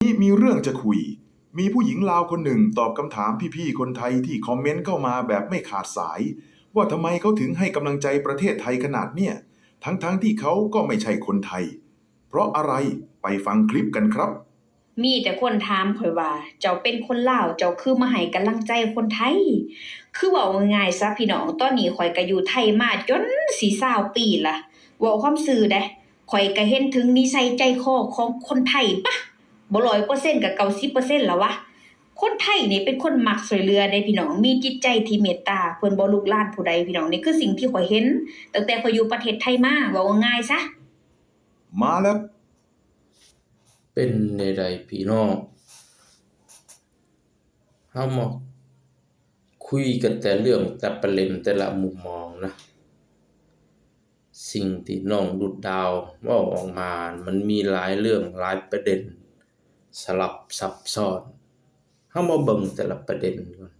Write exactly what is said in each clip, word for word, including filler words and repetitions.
นี้มีเรื่องจะคุย มีผู้หญิงลาวคนหนึ่งตอบคำถามพี่ๆคนไทยที่คอมเมนต์เข้ามาแบบไม่ขาดสาย ว่าทำไมเขาถึงให้กำลังใจประเทศไทยขนาดเนี่ย ทั้งๆที่เขาก็ไม่ใช่คนไทย เพราะอะไร ไปฟังคลิปกันครับ มีแต่คนถามข้อยว่า เจ้าเป็นคนลาว เจ้าคือมาให้กำลังใจคนไทย คือเว้าง่ายๆซะพี่น้อง ตอนนี้ข้อยก็อยู่ไทยมาจนสิซาวปีละ เว้าความซื่อเด้ ข้อยก็เห็นถึงนิสัยใจคอของคนไทยปะ บ่ร้อยเปอร์เซ็นต์ก็เก้าสิบเปอร์เซ็นต์ละวะ คนไทยนี่เป็นคนมักช่วยเหลือเด้พี่น้อง มีจิตใจที่เมตตา เพิ่นบ่ลุกลานผู้ใดพี่น้อง นี่คือสิ่งที่ข้อยเห็น ตั้งแต่ข้อยอยู่ประเทศไทยมา เว้าง่ายๆซะ มาแล้ว เป็นแนวใดพี่น้อง เฮามาคุยกันแต่เรื่องแต่ประเด็นแต่ละมุมมองนะ สิ่งที่น้องดุดดาวเว้าออกมา มันมีหลายเรื่องหลายประเด็น สลับซับซ้อน เฮามาเบิ่งแต่ละประเด็นก่อน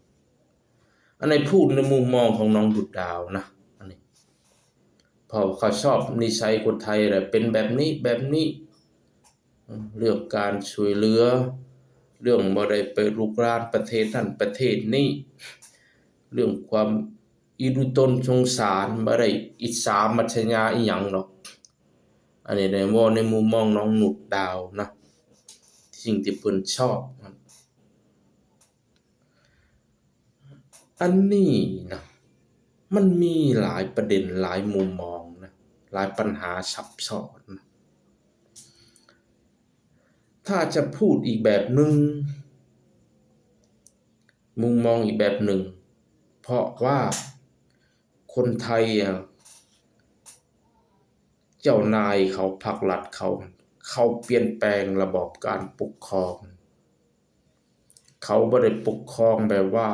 อันนี้พูดในมุมมองของน้องดุดดาวนะ อันนี้ เพราะเขาชอบนิสัยคนไทยแหละ เป็นแบบนี้ แบบนี้ เรื่องการช่วยเหลือ เรื่องบ่ได้ไปลุกรานประเทศนั้นประเทศนี้ เรื่องความอีดูตนสงสาร บ่ได้อิจฉามัจฉริยะอิหยังหรอก อันนี้ใน เว้าในมุมมองน้องดุดดาวนะ สิ่งที่เพิ่นชอบนะ อันนี้นะ มันมีหลายประเด็นหลายมุมมองนะ หลายปัญหาซับซ้อนนะ ถ้าจะพูดอีกแบบหนึ่ง มุมมองอีกแบบหนึ่ง เพราะว่าคนไทยอะ เจ้านายเขา พรรครัฐเขา เขาเปลี่ยนแปลงระบอบการปกครอง เขาบ่ได้ปกครองแบบว่า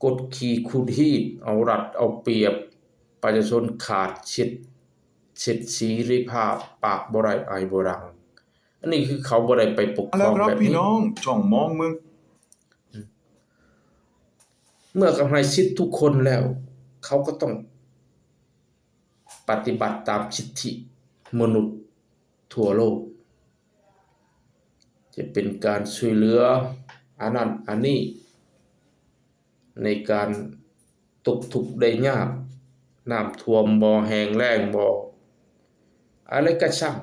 กดขี่ขูดรีด เอารัดเอาเปรียบ ประชาชนขาดสิทธิ์ สิทธิเสรีภาพ ปากบ่ได้ ไอบ่ดัง อันนี้คือเขาบ่ได้ไปปกครอง แล้วครับ แบบ พี่ นี้ น้องช่องมองเมือง เมื่อเขาให้สิทธิ์ทุกคนแล้ว เขาก็ต้องปฏิบัติตามสิทธิมนุษย์ทั่วโลก จะเป็นการช่วยเหลืออันนั้นอันนี้ ในการตกทุกข์ได้ยาก น้ำท่วมบ่ แห้งแล้งบ่ อะไรก็ช่าง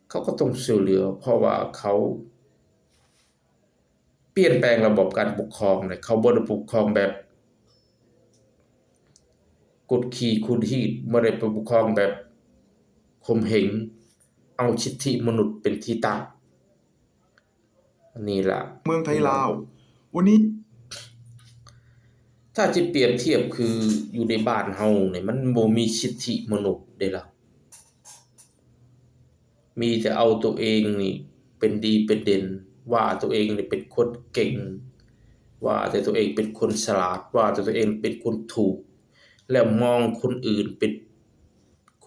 เขาก็ต้องช่วยเหลือ เพราะว่าเขาเปลี่ยนแปลงระบบการปกครองเลย เขาบ่ได้ปกครองแบบกดขี่ขูดรีด บ่ได้ปกครองแบบข่มเหง เอาสิทธิมนุษย์เป็นที่ตั้ง อันนี้ล่ะ เมืองไทยลาว วันนี้ ถ้าจะเปรียบเทียบคืออยู่ในบ้านเฮาเนี่ย มันบ่มีสิทธิมนุษย์เด้ล่ะ มีแต่เอาตัวเองนี่เป็นดีเป็นเด่น ว่าตัวเองนี่เป็นคนเก่ง ว่าแต่ตัวเองเป็นคนฉลาด ว่าแต่ตัวเองเป็นคนถูก แล้วมองคนอื่นเป็น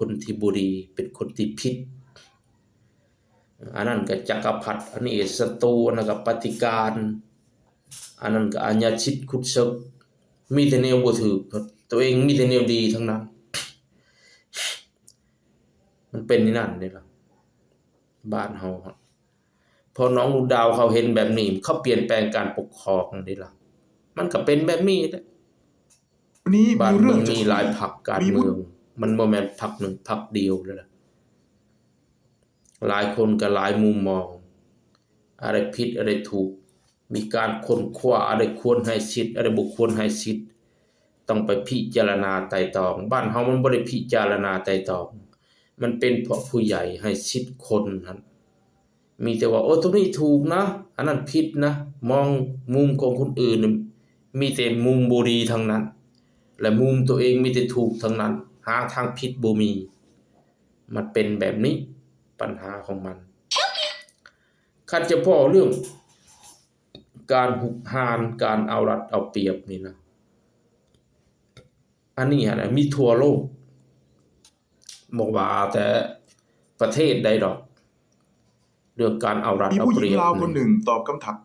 คนที่บ่ดี เป็นคนที่ผิด อันนั้นก็จักรพรรดิ อันนี้ศัตรู อันนั้นก็ปฏิกาณ อันนั้นก็อาญาสิทธิ์ขุดศึก มีแต่แนวบ่ถูก ตัวเองมีแต่แนวดีทั้งนั้น มันเป็นอย่างนั้นเด้ล่ะ บ้านเฮาอะ พอน้องดุดดาวเขาเห็นแบบนี้ เขาเปลี่ยนแปลงการปกครองเด้ล่ะ มันก็เป็นแบบนี้แหละ วันนี้ บ้า มี น เรื่ เมื อ อง ง จะ มี คุย หลายพรรคการ มีผู้ เมือง มันบ่แม่นพรรคหนึ่งพรรคเดียวเลยล่ะ หลายคนก็หลายมุมมอง อะไรผิดอะไรถูก มีการค้นคว้า อะไรควรให้สิทธิ์ อะไรบ่ควรให้สิทธิ์ ต้องไปพิจารณาไตร่ตรอง บ้านเฮามันบ่ได้พิจารณาไตร่ตรอง มันเป็นเพราะผู้ใหญ่ให้สิทธิ์คนนั้น มีแต่ว่า โอ้ ตรงนี้ถูกนะ อันนั้นผิดนะ มองมุมของคนอื่น มีแต่มุมบ่ดีทั้งนั้น และมุมตัวเองมีแต่ถูกทั้งนั้น หาทางผิดบ่มี มันเป็นแบบนี้ ปัญหาของมัน คันจะพ้อเรื่องการหุกฮาน การเอารัดเอาเปรียบนี่นะ อันนี้นะ มีทั่วโลก บ่ว่าแต่ประเทศใดดอก เรื่องการเอารัด มี เอา ผู้ห เป ญิง รียบ ลาวคน นี่ หนึ่งตอบคำถาม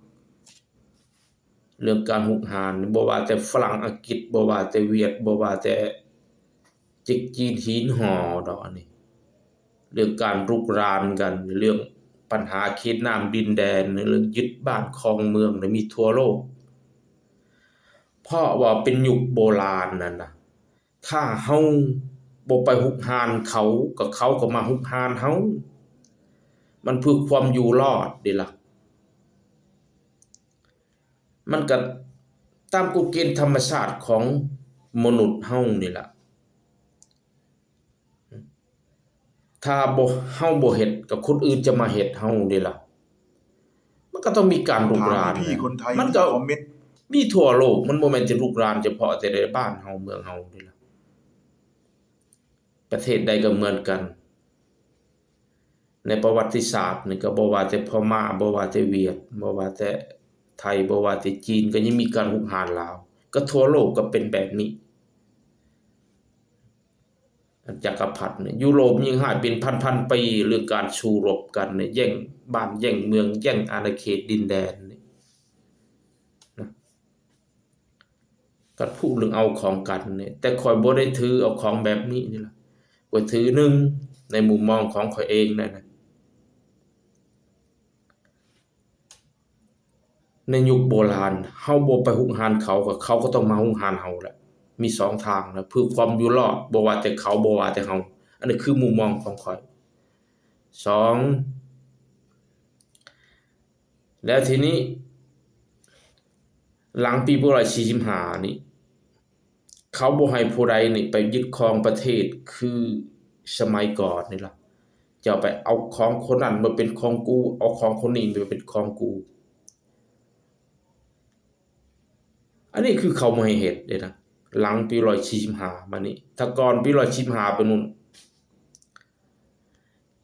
เรื่องการหุกฮาน บ่ว่าแต่ฝรั่งอังกฤษ บ่ว่าแต่เวียด บ่ว่าแต่จิกจีนหินห่อดอกอันนี้ เรื่องการรุกรานกัน เรื่องปัญหาเขตน้ำดินแดน เรื่องยึดบ้านครองเมืองเนี่ยมีทั่วโลก เพราะว่าเป็นยุคโบราณนั่นนะ ถ้าเฮาบ่ไปฮุกฮานเขา ก็เขาก็มาฮุกฮานเฮา มันเพื่อความอยู่รอดเด้ล่ะ มันก็ตามกฎเกณฑ์ธรรมชาติของมนุษย์เฮานี่ล่ะ ถ้าบ่ เฮาบ่เฮ็ด ก็คนอื่นจะมาเฮ็ดเฮาเด้ล่ะ มันก็ต้องมีการรุกราน ถามพี่ๆคนไทย มันก็ ที่คอมเมนต์ มีทั่วโลก มันบ่แม่นสิรุกรานเฉพาะแต่ในบ้านเฮาเมืองเฮาเด้ล่ะ ประเทศใดก็เหมือนกัน ในประวัติศาสตร์นี่ก็บ่ว่าแต่พม่า บ่ว่าแต่เวียด บ่ว่าแต่ไทย บ่ว่าแต่จีน ก็ยังมีการฮุกฮานลาว ก็ทั่วโลกก็เป็นแบบนี้ จักรพรรดิเนี่ย ยุโรปยิ่งให้เป็นพันๆปี เรื่องการสู้รบกันเนี่ย แย่งบ้านแย่งเมือง แย่งอาณาเขตดินแดนเนี่ยนะ ก็พูดเรื่องเอาของกันเนี่ย แต่ข้อยบ่ได้ถือเอาของแบบนี้นี่ล่ะ ข้อยถือหนึ่ง ในมุมมองของข้อยเองนั่นนะ ในยุคโบราณ เฮาบ่ไปฮุกฮานเขา ก็เขาก็ต้องมาฮุกฮานเฮาแหละ มีสองทางนะ เพื่อความอยู่รอด บ่ว่าแต่เขา บ่ว่าแต่เฮา อันนี้คือมุมมองของข้อย สอง แล้วทีนี้ หลังปีพุทธศักราชสี่สิบห้านี่ เขาบ่ให้ผู้ใดนี่ไปยึดครองประเทศคือสมัยก่อนนี่ล่ะ เจ้าไปเอาของคนนั้นมาเป็นของกู เอาของคนนี้มาเป็นของกู อันนี้คือเขาบ่ให้เฮ็ดเด้นะ หลังปีร้อยสี่สิบห้ามานี่ ถ้าก่อนปีร้อยสี่สิบห้าไปนู่น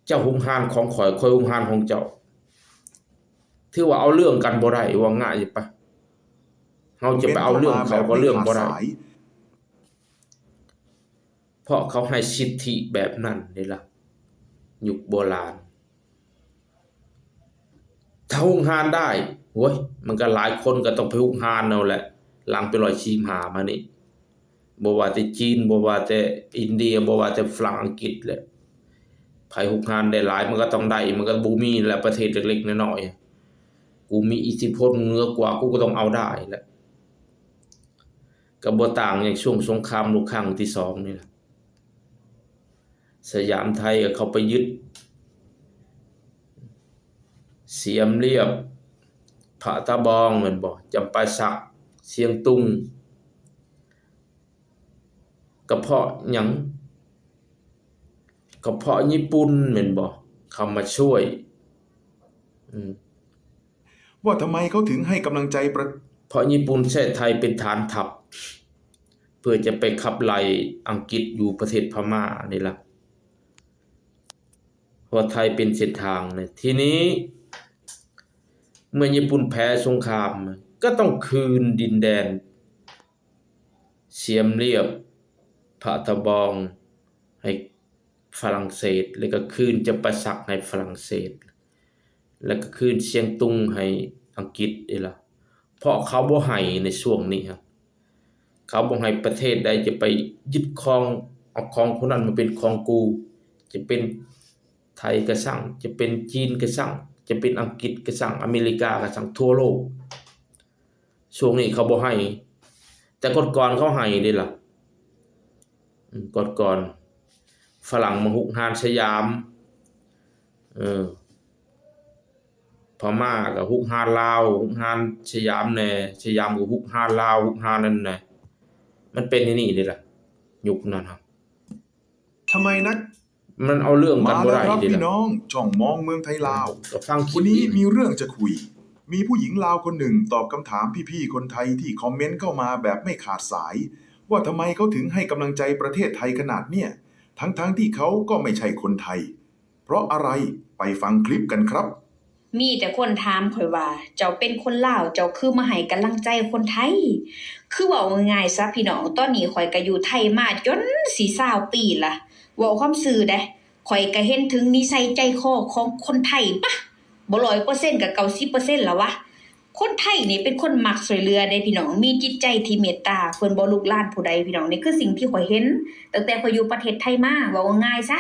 เจ้าฮุกฮานของข้อย ข้อยฮุกฮานของเจ้า ถือว่าเอาเรื่องกันบ่ได้ ว่าง่ายปะ เฮาจะไปเอาเรื่องเขาก็เรื่องบ่ได้ คอมเมนต์เข้ามาแบบไม่ขาดสาย เพราะเขาให้สิทธิแบบนั้นนี่ล่ะ ยุคโบราณ ถ้าฮุกฮานได้ โอ้ย มันก็หลายคนก็ต้องไปฮุกฮานเอาแหละ หลังปีร้อยสี่สิบห้ามานี่ บ่ว่าแต่จีน บ่ว่าแต่อินเดีย บ่ว่าแต่ฝรั่งอังกฤษแหละ ไผฮุกฮานได้หลาย มันก็ต้องได้ มันก็บ่มีแหละ ประเทศเล็กๆน้อยๆ กูมีอิทธิพลเหนือกว่า กูก็ต้องเอาได้แหละ ก็บ่ต่างอย่างช่วงสงครามโลกครั้งที่สองนี่ล่ะ สยามไทยก็เข้าไปยึด เสียมเรียบ ผาตะบองแม่นบ่ จำปาสัก เชียงตุง ก็เพราะหยัง ก็เพราะญี่ปุ่นแม่นบ่ เข้ามาช่วย อืม ว่าทำไมเขาถึงให้กำลังใจประ เพราะญี่ปุ่นใช้ไทยเป็นฐานทัพ เพื่อจะไปขับไล่อังกฤษอยู่ประเทศพม่านี่ล่ะ เพราะไทยเป็นเส้นทางนะ ทีนี้ เมื่อญี่ปุ่นแพ้สงคราม ก็ต้องคืนดินแดน เสียมเรียบ ผาตะบอง ให้ฝรั่งเศส แล้วก็คืนจำปาสักให้ฝรั่งเศส แล้วก็คืนเชียงตุงให้อังกฤษนี่ล่ะ เพราะเขาบ่ให้ในช่วงนี้ครับ เขาบ่ให้ประเทศใดจะไปยึดครอง เอาของคนนั้นมาเป็นของกู จะเป็นไทยก็ช่าง จะเป็นจีนก็ช่าง จะเป็นอังกฤษก็ช่าง อเมริกาก็ช่าง ทั่วโลก ช่วงนี้เขาบ่ให้ แต่ก่อนๆเขาให้เด้ล่ะ อืม ก่อนๆฝรั่งมาฮุกฮานสยาม เออ พม่าก็ฮุกฮานลาว ฮุกฮานสยามแหน่ สยามก็ฮุกฮานลาว ฮุกฮานนั่นแหน่ มันเป็นอย่างนี้เด้ล่ะ ยุคนั้นครับ ทำไมนัก มันเอาเรื่องกันบ่ได้ มาแล้วครับ เด้ล่ะ พี่น้อง ช่องมองเมืองไทยลาว ก็ฟังคลิป วันนี้ นี้ มีเรื่องจะคุย มีผู้หญิงลาวคนหนึ่งตอบคำถามพี่ๆคนไทยที่คอมเมนต์เข้ามาแบบไม่ขาดสาย ว่าทำไมเขาถึงให้กำลังใจประเทศไทยขนาดเนี่ย ทั้งๆที่เขาก็ไม่ใช่คนไทย เพราะอะไร ไปฟังคลิปกันครับ มีแต่คนถามข้อยว่า เจ้าเป็นคนลาว เจ้าคือมาให้กำลังใจคนไทย คือเว้าง่ายๆซะพี่น้อง ตอนนี้ข้อยก็อยู่ไทยมาจนสิซาวปีละ เว้าความซื่อเด้ ข้อยก็เห็นถึงนิสัยใจคอของคนไทยปะ บ่ร้อยเปอร์เซ็นต์ก็เก้าสิบเปอร์เซ็นต์ละวะ คนไทยนี่เป็นคนมักช่วยเหลือเด้พี่น้อง มีจิตใจที่เมตตา เพิ่นบ่ลุกลานผู้ใดพี่น้อง นี่คือสิ่งที่ข้อยเห็น ตั้งแต่ข้อยอยู่ประเทศไทยมา เว้าง่ายๆซะ